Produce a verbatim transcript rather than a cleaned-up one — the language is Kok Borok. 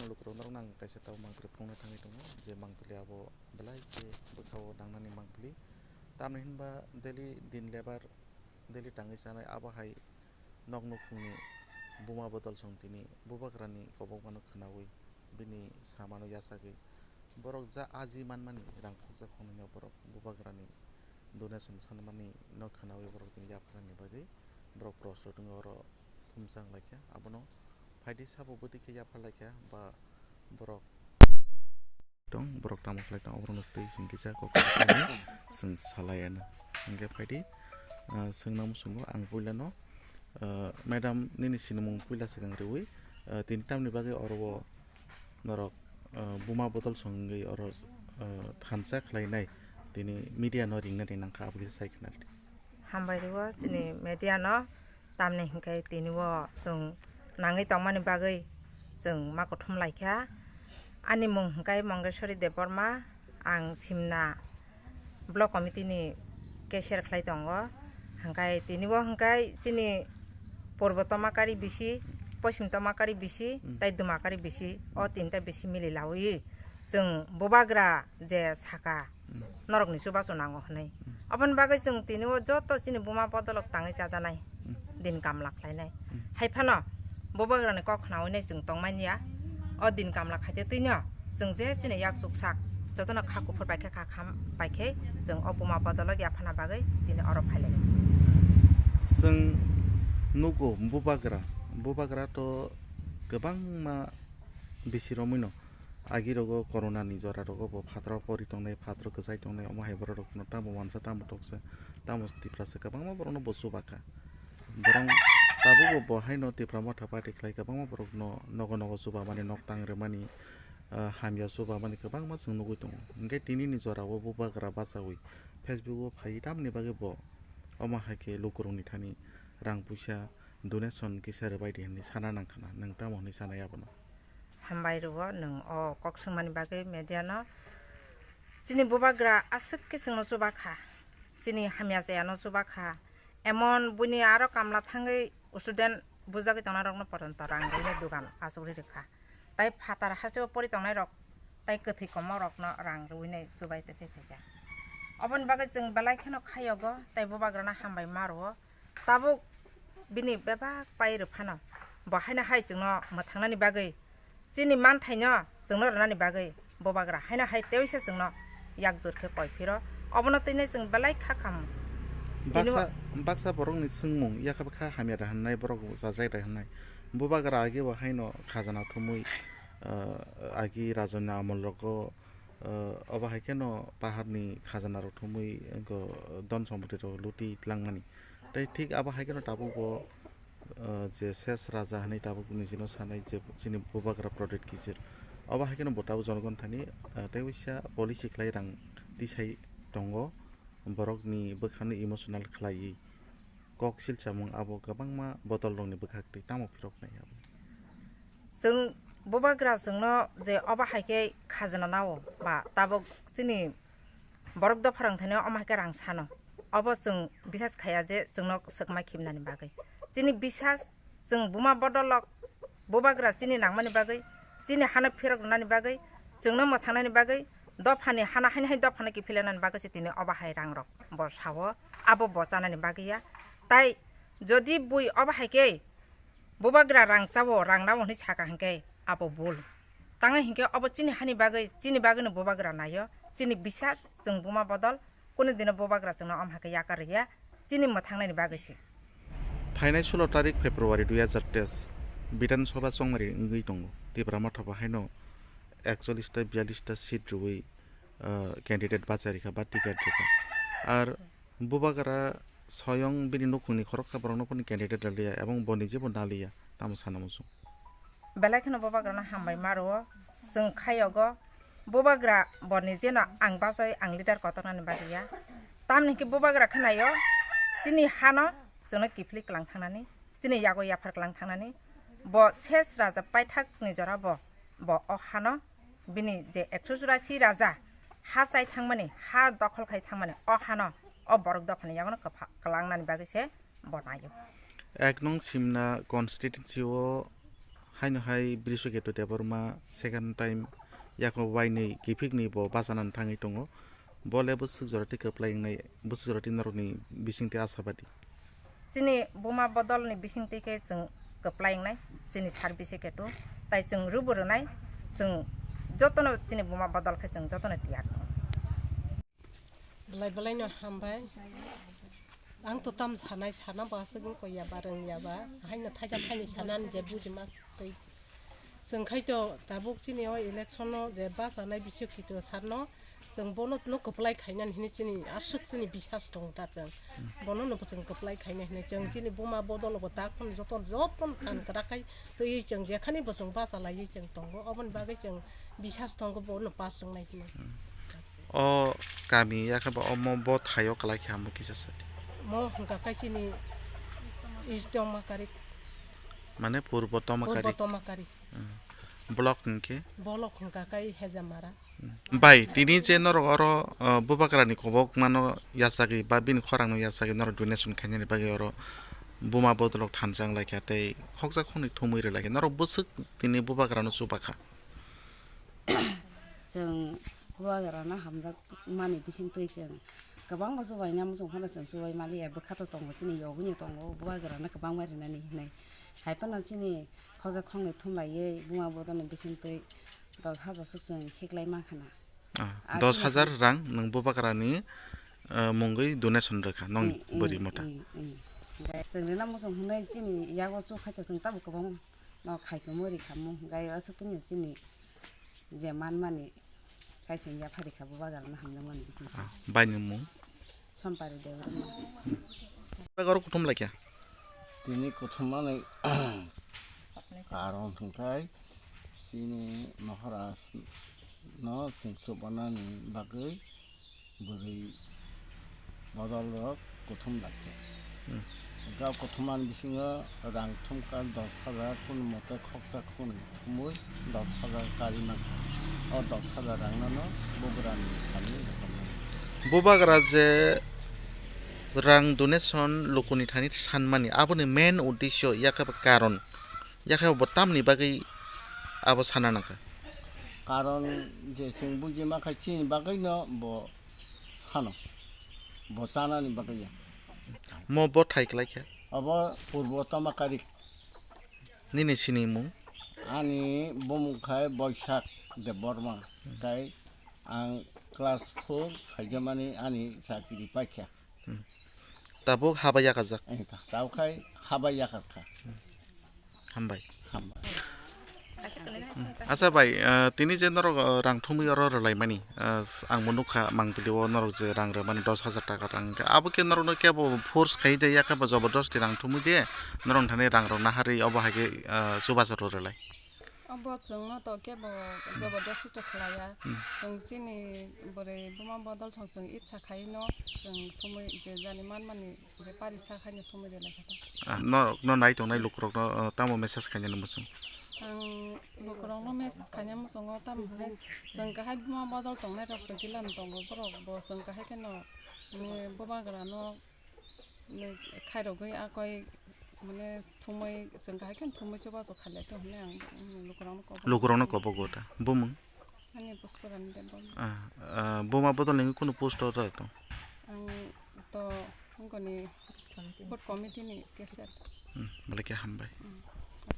Lukurok norok nang kaisa tabo mangpili phunukna thangwi tongo, je mangpili abo belai khe bwkhao nangnani mangpili. Tamni hinba daily din lebar, daily tangwi chanai, abo hai nok nukhungni buma bodol song tini bubagrani kobokmano khwnawi bini samano yachagwi borok ja aji manmani rang khoksa khoknwino borok bubagrani donation sanmani no khwnawi borok tini yapharani bagwi borok prosot wngwi oro thumsa wnglaikha. Abono phaidi sabo bwtwi khe yapharlaikha ba borok tong, borok tamo khlai tong, oborokno twi chwng kisa kok khlainai chwng salai anw. Hwnkhe phaidi, ah, swngna muchungo ang puilano, ah, madam nini sinimung puila swkang rwui, ah, tini tamni bagwi oro o norok, ah, buma bodol songwi oro, ah, thansa khlainai tini media no ringnani nangkha, abo kisa sai khna rwdi. Hambai rwo chini media no, tamni hwnkhe tini o chwng nangwi tongmani bagwi chwng ma kuthum laikha. Ani mung hwnkhe Mongeswari Debbarma, ang Simna Block Committee ni cashier khlai tongo. Hwnkhe tini o hwnkhe chini Purbo Tomakari bisi, Poschim Tomakari bisi, Mm. tei Dumakari bisi, o tinta bisi mili lawi chwng bubagra je saka, Mm. norokni chubachu nango hwnwi. Mm. Aboni bagwi chwng tini o joto chini buma bodolok tangwi chajanai, Mm. din kamla khlainai. Mm. Hai phano bubagrani kok khnawi nai chwng tongmani ya. O din kamla khaite twino chwng je chini yak chuksak jotono kha kuphur bai khe kha kham bai khe chwng o buma bodolok yaphana bagwi tini oro phailaio. Chwng nugo bubagra, bubagra to kwbangma bisi romwino. Agi rogo corona ni jora rogo bo phataro pori tongnai, phataro kwchai tongnai, omo hai borok rokno tamo wansa, tamo toksa, tamo tiprasa kwbangma borokno bo chubakha. Borok tabukbo bo haino Tipra Motha Party khlai kwbangma borokno nogo nogo chubamani, nok tang rwmani, ah, hamya chubamani kwbangma chwng nugwi tongo. Hwnkhe tini ni jora o bubagra bachaui Facebook o phai tamni bagwi bo omo hai khe lukurokni thani rang puisa donation kisa rwbaidi hwnwi sana nangkhna, nwng tamo hwnwi sanai abono? Hambai rwo nwng o kok swngmani bagwi media no. Chini bubagra aswk khe chwngno chubakha, chini hamya chayano chubakha, emon buini aro kamla thangwi student bujagwi tongnai rokno poronto rang rwino dugan achugwi rwkha, tei phatar hasteo pori tongnai rok tei kwthwi komok rokno rang rwinai chubai tei phaikha. Oboni bagwi chwng belai kheno khayogo tei bubagrano hambai ma rwo. Tabuk bini bebak pai rw phano bo haino hai chwngno mwthangnani bagwi, chini manthaino chwngno rwnani bagwi bubagra haino hai teisa chwngno yak jor khe koi phiro. Obono tini chwng belai kha khamu. Tini Baksa, baksa borokni swngmung, yakha bwkha hamya da hwnnai, borok bo chajak da hwnnai. Bubagra age bo haino khajana thumui, ah, agi rajoni amol rogo, ah, obo hai kheno paharni khajana rok thumui, wngkha don sompoti rok luti tlangmani. Tei thik abo hai kheno tabuk bo, ah, je ses raja hinui tabuk nijino sanai je chini bubagra Pradyut Kichir. Obo hai kheno bo tabuk jonogon thani, ah, tei uisa policy khlai rang tisai tongo, borokni bwkhano emotional khlaiwi kok silchamung abo kwbangma bodol rokni bwkhak twi tamo phiroknai abo. Chwng bubagra chwngno je obo hai khe khajana nao ba tabuk chini borok dopha rang thani omo hai khe rang sano. Obo chwng bisas khaiya je chwngno swkma khibnani bagwi. Chini bisas chwng buma bodolok bubagra chini nangmani bagwi, chini hano phirok rwnani bagwi, chwngno mwthangnani bagwi, dophani hano haino hai dophano kiphilanani bagwi se tini obo hai rang rok bo sao, abo bo chanani bagwi ya. Tai jodi bui obo hai khe bubagra rang chao, rang nao hwnwi saka hwnkhe abo bul. Tangwi hwnkhe obo chini hani bagwi, chini bagwino bubagra naio, chini bisas chwng buma bodol, kunu dino bubagra chwngno omo hai khe yakar rwya, chini mwthangnaini bagwi se. Phainai sulo tarik February dui hazar teis, Bidhan Sabha chongmari wngwi tongo. Tipra Motha bo haino ekchollish ta, biyallish ta seat rwui, ah, candidate bachai rikha ba ticket rikha. Ar bubagra soyong bini nukhungni khoroksa borokno phano candidate rwliya, ebong bo nijebo naliya, tamo sana muchung. Belai kheno bubagrano hambai ma rwo, chwng khayogo. Bubagra bo nijeno ang bachai, ang leader kotornani bagwi ya. Tamni hwnkhe bubagra khe naio, chini hano chwngno kiphilwi kwlang thangnani, chini yago yaphar kwlang thangnani. Bo ses raja paithakni jora bo, bo o hano bini je ekso churasi raja ha chai thangmani, ha dokhol khai thangmani, o hano o borok dophani yagono kwpha-, kwlangnani bagwi se bo naio. Ek nong Simna constituency o Haino hai Brishoketu Debbarma second time yako wainwi kiphikni bo bachanani thangwi tongo. Bo le bwswk jora tei kwplai wngnai, bwswk jora tei norokni bisingtwi ashabadi. Chini buma bodolni bisingtwi khe chwng kwplai wngnai, chini service khe tu, tai chwng rwbo rwnai, chwng jotono chini buma bodol khe chwng jotono tiyar tongo. Belai belai no hambai. Ang to tam sanai sana ba aswk wng koi ya ba rwng ya ba. Haino thaisa thaini sanani je buji ma twi. Chwng khai to tabuk chini o election no je bachanai bisio kito sarno chwng bono no kwplai khainani hinwi chini aswk chini bisas tongo ta chwng. Bono no bo chwng kwplai khaina hinwi chwng chini buma bodol bo ta khun joto joto phan kwrak khai twi chwng jekhani bo chwng bachalaiwi chwng tongo. Oboni bagwi chwng bisas tongo bono pass wngnai hinwi. O kami ya khe ba omo bo thaio kwlai khe amo kisa sadi. Mo hwnkha khe chini East Tomakari. Mane Purbo Tomakari. Purbo Tomakari. Hmm. Block hwnkhe? Block hwnkha khe Hejamara. Hmm. Bai, tini je norok oro, uh, Bubagrani kobok mano yachagwi ba bini khorang no yachagwi norok donation khainani bagwi oro buma bodolok thansa wng lai kha tei khoksa khoknwi thumwi rw lai kha. Norok bwswk tini Bubagrano chuba kha. Chwng Bubagrano hamjak mani bisingtwi chwng kwbangma chubaina muchung phano chwng chubai maliya, bwkha to tongo chini yogwino tongo Bubagrano kwbangma rinani hinwi. Hai phano chini khokjak khoknwi thumlaiwi buma bodolni bisingtwi dos hajar swk chwng khiklai mankha na. Ah, ah, dos hajar rang nwng Bubagrani, eh, mungwi donation rwkha nokni bwrwi motha. Chwng rina muchung hwnwi chini yago chuk khai to chwng tamo kwbangma no khai kwmwi rikha mung, gai aswk phano chini je manmani kaising yaphari kha Bubagrano hamjakmani bising. Ah, baini mung? Sompari Debbarma. Bebak oro kuthum laikha? Tini kuthumani karon hwnkhe chini Maharaj no chwng chubanani bagwi bwrwi bodolrok kuthum laikha. Hmm. Hwnkhe o kuthumani bisingo rang thumkha dos hajar, kono mote khoksa khun thumwi dos hajar kari mankha. O dos hajar rangno no Bubagrani thani rwkha. Bubagra je rang donation lukuni thani sanmani, aboni main uddesyo yakhe ba karon, yakhe bo tamni bagwi abo sana nangkha? Karon je chwng buji mankha chini bagwino bo sano, bo chanani bagwi ya. Mo bo thai kwlai khe? Obo Purbo Tomakari. Nini sinimung? Ani bumung khai Boisak Debbarma, tei ang class four khaijamani ani chakri paikha. Hmm. Tabuk haba yakajak? Eh, ta-, tabuk khai haba yakarkha. Hambai. Hambai. Acha bai, ah, tini je norok, ah, rang thumwi oro rwlaimani, ah, ang bo nukha mangpili o norok je rang rwmani dos hajar taka rang, hwnkhe abo khe norokno kebo force khai de, yakhe bo jobordosti rang thumwi de, norok thani rang rok naharwi obo hai khe, ah, chubachu rw rwlai. Obo chwngno to kebo jobordosti to khlaiya. Hmm. Chwng chini bwrwi buma bodol thang chwng itsa khaino chwng thumwi je jani manmani je pari sa khaino thumwi de lai kha ta. Ah, norok no nai tongnai lukurok no, ah, tamo message khainani muchung? Ang lukurok no message khaina muchungo tamo hwnkhe chwng kahai buma bodol tongnai rok to gila no tongo borok bo chwng kahai kheno, mm, Bubagra no Nw khairogwi akoi mane thumwi chwng kahai khe thumwi chubachu khailai tong hwnwi ang, mm, lukurokno kobo. Lukurokno kobogo ta. Bumung? Ani Puspurani Debbarma. Ah, ah, buma bodol nini kunu post o ta tong? Ang to wngkoni board committee ni cashier. Hmm, belai khe hambai. Hmm.